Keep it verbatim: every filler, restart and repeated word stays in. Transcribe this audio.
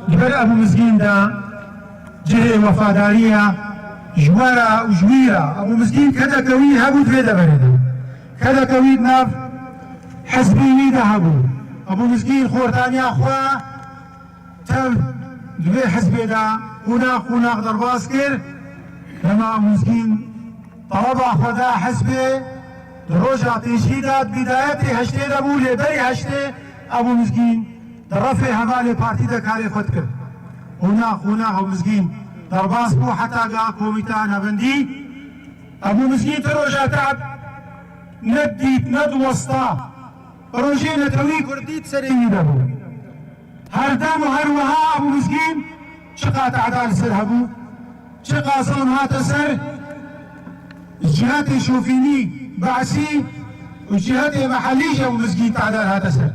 Li ber Ebû Mizgîn de cihê wefadariya ji we re û ji wî re. Ebû Mizgîn kedeke wî hebû di vê deverê de. Kedeke wî di nav hizbê wî de hebû. Ebû Mizgîn xortaniya xwe tev di vê hizbê de qonax qonax derbas kir. Dema Ebû Mizgîn teleba xwe da hizbê, di roja pêşî de, di bîdayetê heştê de bû, lê berî heştê Ebû Mizgîn di refê hevalê partî de karê xwe dikir. Qonax qonax Ebû Mizgîn derbas bû heta ga komîta navendî. Ebû Mizgîn ti roja te'b nedît, nediwesta. Rojê netewî kurdî di serê wî de bû. Her dem û her wiha Ebû Mizgîn çiqa tehda li ser hebû, çiqa zilm hate ser, ji cihetê şofînî, be'sî û cihetê mehellî jî Ebû Mizgîn tehda hate ser.